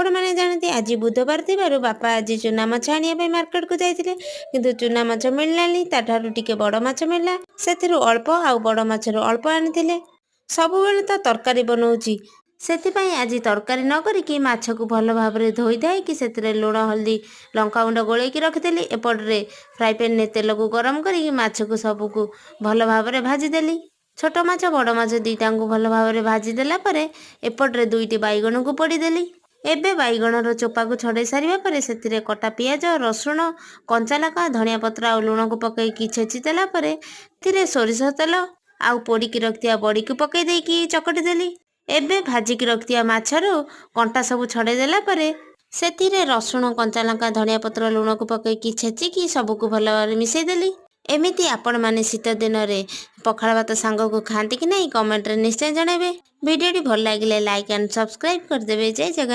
ଆପଣମାନେ ଜାଣନ୍ତି, ଆଜି ବୁଧବାର ଥିବାରୁ ବାପା ଆଜି ଚୁନା ମାଛ ଆଣିବା ପାଇଁ ମାର୍କେଟକୁ ଯାଇଥିଲେ, କିନ୍ତୁ ଚୁନା ମାଛ ମିଳିଲାନି। ତାଠାରୁ ଟିକେ ବଡ଼ ମାଛ ମିଳିଲା, ସେଥିରୁ ଅଳ୍ପ ଆଉ ବଡ଼ ମାଛରୁ ଅଳ୍ପ ଆଣିଥିଲେ। ସବୁବେଳେ ତ ତରକାରୀ ବନଉଛି, ସେଥିପାଇଁ ଆଜି ତରକାରୀ ନ କରିକି ମାଛକୁ ଭଲ ଭାବରେ ଧୋଇ ଧାଇକି ସେଥିରେ ଲୁଣ, ହଳଦୀ, ଲଙ୍କାଗୁଣ୍ଡ ଗୋଳେଇକି ରଖିଦେଲି। ଏପଟରେ ଫ୍ରାଏ ପ୍ୟାନ୍ରେ ତେଲକୁ ଗରମ କରିକି ମାଛକୁ ସବୁକୁ ଭଲ ଭାବରେ ଭାଜିଦେଲି। ଛୋଟ ମାଛ, ବଡ଼ ମାଛ ଦୁଇଟାଙ୍କୁ ଭଲ ଭାବରେ ଭାଜିଦେଲା ପରେ ଏପଟରେ ଦୁଇଟି ବାଇଗଣକୁ ପୋଡ଼ିଦେଲି। ଏବେ ବାଇଗଣର ଚୋପାକୁ ଛଡ଼େଇ ସାରିବା ପରେ ସେଥିରେ କଟା ପିଆଜ, ରସୁଣ, କଞ୍ଚା ଲଙ୍କା, ଧନିଆ ପତ୍ର ଆଉ ଲୁଣକୁ ପକାଇକି ଛେଚି ଦେଲା ପରେ ଏଥିରେ ସୋରିଷ ତେଲ ଆଉ ପୋଡ଼ିକି ରଖିଥିବା ବଡ଼ିକୁ ପକାଇ ଦେଇକି ଚକଟି ଦେଲି। ଏବେ ଭାଜିକି ରଖିଥିବା ମାଛରୁ କଣ୍ଟା ସବୁ ଛଡ଼େଇ ଦେଲା ପରେ ସେଥିରେ ରସୁଣ, କଞ୍ଚା ଲଙ୍କା, ଧନିଆ ପତ୍ର, ଲୁଣକୁ ପକାଇକି ଛେଚିକି ସବୁକୁ ଭଲ ଭାବରେ ମିଶାଇ ଦେଲି। ଏମିତି ଆପଣମାନେ ଶୀତ ଦିନରେ ପଖାଳ ଭାତ ସାଙ୍ଗକୁ ଖାଆନ୍ତି କି ନାହିଁ, କମେଣ୍ଟରେ ନିଶ୍ଚୟ ଜଣାଇବେ। ଭିଡ଼ିଓଟି ଭଲ ଲାଗିଲେ ଲାଇକ୍ ଆଣ୍ଡ ସବସ୍କ୍ରାଇବ୍ କରିଦେବେ। ଜୟ ଜଗନ୍ନାଥ।